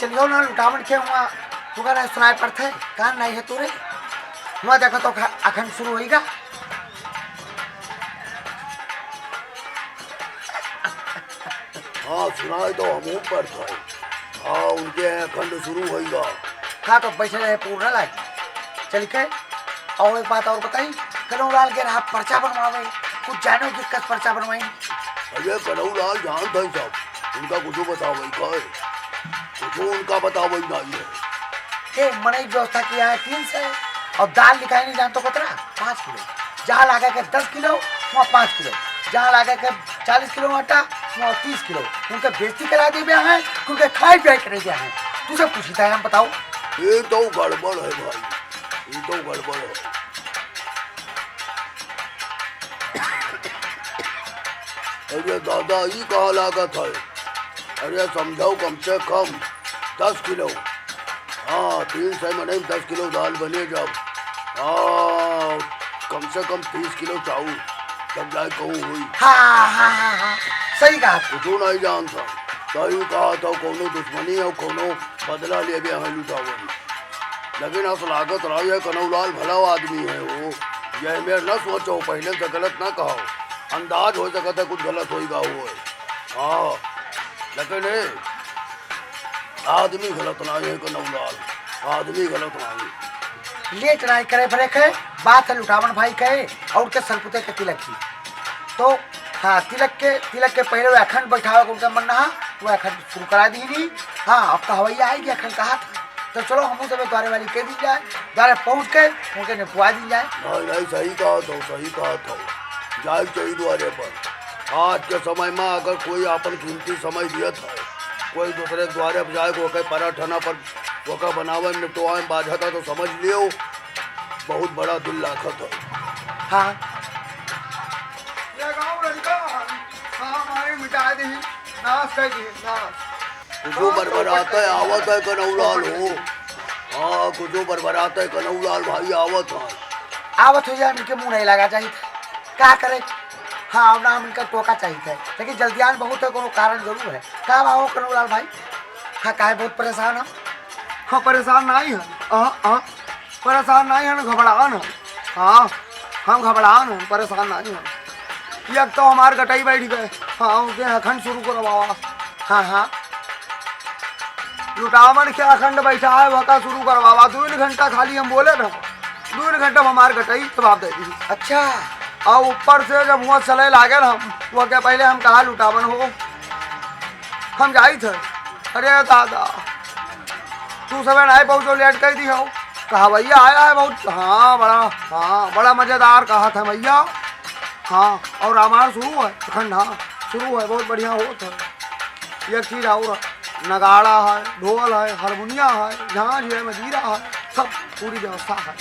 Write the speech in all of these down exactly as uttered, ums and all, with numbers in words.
चलियो ना लुटावन के हुआ, तू का सुनाई पड़त है, कान नहीं है तोरे? हुआ देखो तो खा-, अखन शुरू होइगा। हाँ, सुनाई तो हमहू पड़त है। हाँ, उनके यहाँ अखंड शुरू होइगा। हाँ, तो बैठे रहे, पूरा लागी। चल के, और एक बात और बताई, कनऊ लाल के रहा पर्चा बनवावे, कुछ जानो कि कस पर्चा बनवाई? अरे कनऊ लाल जानत है सब, उनका कुछ बतावे का है? कुछ उनका बतावे नहीं है। ए, मनई व्यवस्था किया है तीन सौ, और दाल लिखाई नहीं जानतो कितना? पाँच किलो। जहाँ लागे के दस किलो, वहाँ पाँच किलो। जहाँ लागे के चालीस किलो आटा, वहाँ तीस किलो। उनके बेइज्जती करा दे गया है, उनके खाए पिए करे गया है। तुझे पूछता है, हम बताओ। ये तो गड़बड़ है भाई, ये तो गड़बड़ है। अरे दादा, ई कहाँ लागत है? अरे समझाओ, कम से कम दस किलो। हाँ, तीन सौ मनई में दस किलो दाल बने जब। हाँ, कम से कम तीस किलो चाउर, तब जाए कहूँ हुई। हाँ, हाँ, हाँ, हाँ, सही कहा। कुछ नहीं जानता, सही कहा था, कौनो दुश्मनी है, कौनो बदला लेबे है लुटावन। लेकिन अस लागत रहा, ये कनऊ लाल भला आदमी है हो, ये मेर न सोचो, पहले से गलत ना कहो, अंदाज हो सकता है कुछ गलत होइगा हो। हाँ, लेकिन ए, आदमी गलत ना है कनऊ लाल, आदमी गलत ना है। लेट नाई करे भरे के, बात है लुटावन भाई के और के सरपुते के तिलक की। तो हाँ, तिलक के, तिलक के पहले वो अखंड बैठावे के उनका मन रहा, वो अखंड शुरू करा दी नहीं। हाँ, अब तो हवैया आएगी, अखंड कहा था। तो चलो, हमहू सब द्वारे वाली कह दी जाए, द्वारे पहुँच के उनके निपवा दी जाए। नहीं, नहीं, सही कहा तो, सही कहा तो। जाए के चाहिए द्वारे पर। आज के समय में अगर कोई आपन कीमती समय दियत है, कोई दूसरे के द्वारे पर जाए, ओके पराठना पर, ओके बनावे में, निपटवावे में बाझा था, तो समझ लियो, बहुत बड़ा दिल लाखत है। हाँ। ये गाँव लड़का, हाँ, हमारे मिटा दे, नाश कर दे, नाश। कुछो बरबराते आवत है कनऊ लाल हो। हाँ, कुछो बरबराते कनऊ लाल भाई आवत है। आवत हो यार, इनके मुँह नहीं लगा चाहिए। का करे? हाँ, अब ना हम इनका टोका चाहिए था, लेकिन जल्दियान बहुत है, कोनो कारण जरूर है। का बा हो कनऊ लाल भाई? हाँ, काहे बहुत परेशान है? हाँ, परेशान नहीं है। हाँ, हाँ। परेशान नहीं हन, घबड़ान हन। हाँ, हम घबड़ान हन, परेशान नहीं हन। एक तो हमार गटई बैठ गए, हाँ, उनके अखंड शुरू करवावा। हाँ, हाँ। लुटावन के अखंड बैठा है, वका शुरू करवावा। दो घंटा खाली हम बोले ना, दो घंटा में हमार गटई जवाब दे दी। अच्छा। और ऊपर से जब हुआ चले लागल हम, वो क्या पहले हम कहा लुटावन हो, हम जाई थे। अरे दादा, तू सबे नाई पहुँचो, लेट कर दी हो। कहा भैया आया है बहुत, हाँ, बड़ा, हाँ, बड़ा मजेदार कहा था भैया। हाँ, और रामायण शुरू है, अखंड, हाँ, शुरू है, बहुत बढ़िया होत है। एक चीज और है, नगाड़ा है, ढोल है, हारमोनिया है, झांझ है, मजीरा है, सब पूरी व्यवस्था है।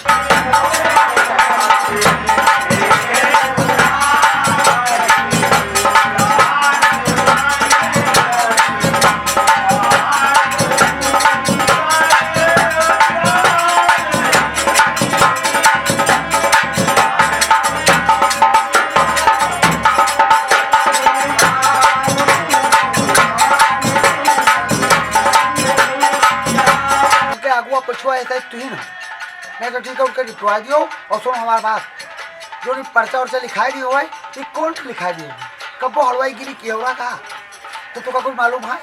उनके अगुआ पछुआ ऐसा ही तुहिन हो। नहीं तो ठीक है, उनके लिखवा दियो और सुनो हमार बात। जो भी पर्चा उर्चा लिखाई दी हुआ है, ये कौन लिखाई दी हुआ है? कब्बो हलवाई गिरी किया हुआ का? तो तुका कुछ मालूम है?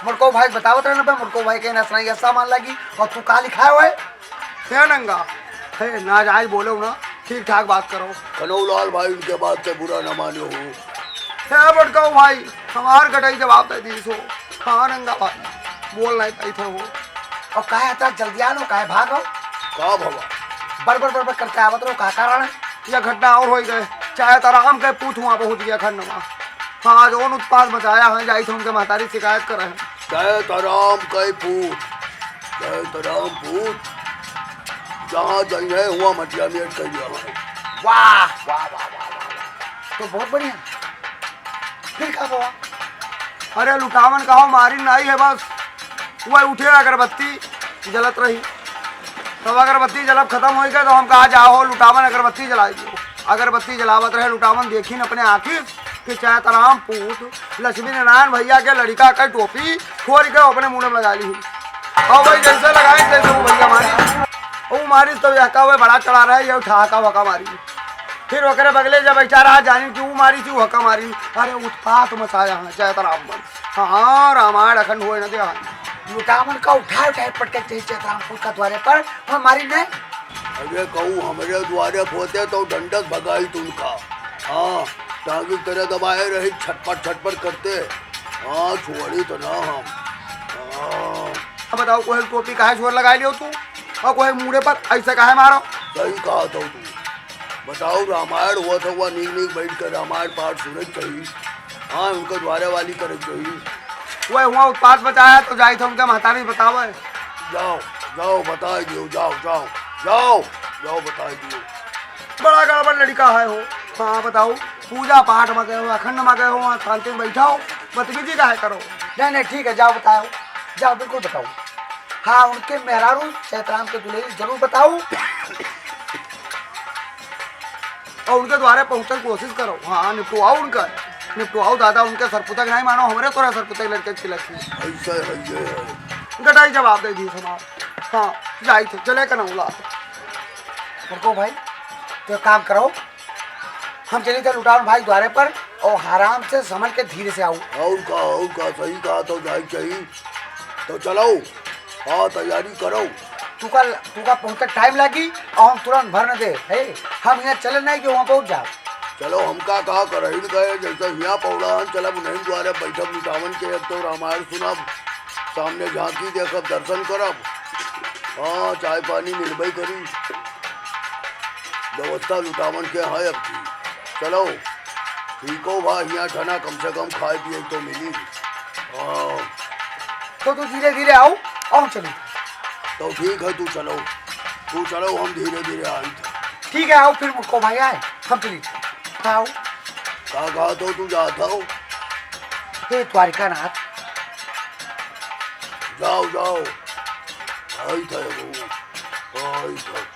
मोटको भाई बतावत रहे ना बे, मोटको भाई के ना सुनाई ऐसा मान लगी। और तू का लिखाए हुआ है? हे नंगा, हे नाजायज बोलो ना, ठीक ठाक बात करो। कनऊ लाल भाई, उनके बात से बुरा न मानो हो। हे मोटको भाई, हमार गटई जवाब दे दी सो। हाँ नंगा भाई, बोल नहीं पाई थे हो। और काहे इतना जल्दी आनो, काहे भागो? का भवा? बड़बड़ बड़बड़ करते आवत रहो, का कारण है? यह घटना और हो गए, चाहे तो राम के पूत हुआ बहुत यह खंड हुआ। हाँ, आज उन उत्पाद मचाया है, जाई थे उनके महतारी शिकायत करे हैं। चाहे तो राम के पूत, चाहे तो राम पूत, जहाँ जाई है हुआ मटिया मेट कर दिया है। वाह, वाह, वाह, वाह, वाह, वाह। तो बहुत बढ़िया। फिर का हुआ? अरे लुटावन कहो मारी नहीं है बस। वह उठे अगरबत्ती जलत रही। तब अगरबत्ती जलब खत्म हो गया, तो हम कहा, "जाओ लुटावन अगरबत्ती जला दियो।" अगरबत्ती जलावत रहे लुटावन, देखी न अपने आँखी कि चैतराम पूत लक्ष्मी नारायण भैया के लड़िका के टोपी खोर के अपने मुंह में लगा ली हुई। हाँ भाई, जैसे लगाए तैसे वो भैया मारी। वो मारी तो यह का, वह बड़ा चढ़ा रहा है, ये ठहाका वका मारी। फिर ओकरे बगले जब बैठा रहा, जानी कि वो मारी थी, वका मारी। अरे उत्पात मचाया है चैतराम मन। हाँ, हाँ, रामायण अखंड होए न दे। लुटावन का उठाए उठाए पटके चाहिए चैतरामपुर का द्वारे पर, हम मारी नहीं। अरे कहूँ हमरे द्वारे होते तो डंडस भगाई तुमका। हाँ, टांगी तरह दबाए रही, छटपट छटपट करते। हाँ, छोड़ी तो ना हम। हाँ। अब बताओ, कोई टोपी काहे छोर लगाए लियो तू? और कोई मूड़े पर ऐसे काहे मारो? सही कहा तो तू। बताओ, रामायण हुआ था, हुआ नीक नीक बैठ कर रामायण पाठ सुने चाहिए। हाँ, उनके द्वारे वाली करे चाहिए। वह हुआ उत्पात मचाया तो जाई था उनके महतारी बतावे। जाओ, जाओ, बताई दियो, जाओ, जाओ, जाओ, जाओ, बताई दियो। बड़ा गड़बड़ लड़का है हो। हाँ, बताओ, पूजा पाठ में गए हो, अखंड में गए हो, वहाँ शांति में बैठा हो, बदतमीजी काहे करो? नहीं, नहीं, ठीक है, जाओ बताओ, जाओ, बिल्कुल बताओ। हाँ, उनके मेहरारू चैतराम के दुलेरी जरूर बताओ। और उनके द्वारे पहुँचन कोशिश करो। हाँ, निपटवाओ उनका, निपटवाओ दादा, उनके सरपुतक नहीं मानो, हमरे तोरा सरपुतक लड़के छिलक ही। ऐसा है, ये है। गटाई जवाब दे दी हमार। हाँ, जाई थे, चले का नौला। रुको भाई, तो एक काम करो, हम चली थे लुटावन भाई द्वारे पर और आराम से संभल के धीरे से आओ। और का, और का, सही कहा तो जाई चाहिए। तो चलो, हाँ, तैयारी करो। तुका, तुका पहुँचे टाइम लागी और हम तुरंत भर न दे। हे, हम यहाँ चले नहीं कि वहाँ पहुँच जाओ। चलो, हमका का करहिन गए, जैसे हियाँ पौड़ान चलब, उन्हीं द्वारे बैठब, लुटावन के एक तो रामायण सुनब, सामने झांकी देखब, दर्शन करब। हाँ, चाय पानी मिलबे करी। व्यवस्था लुटावन के है अब की। चलो, ठीक हो भा, हियाँ ठना कम से कम खाए पिए तो मिली। हाँ। तो तू धीरे धीरे आओ, आओ चली। तो ठीक है, तू चलो, तू चलो, हम धीरे धीरे आई थे। ठीक है, आओ फिर मुझको भाई आए, हम चली। आओ। का कहा तो तू जात हो? हे द्वारिकानाथ। जाओ, जाओ। आई थे वो, आई थे।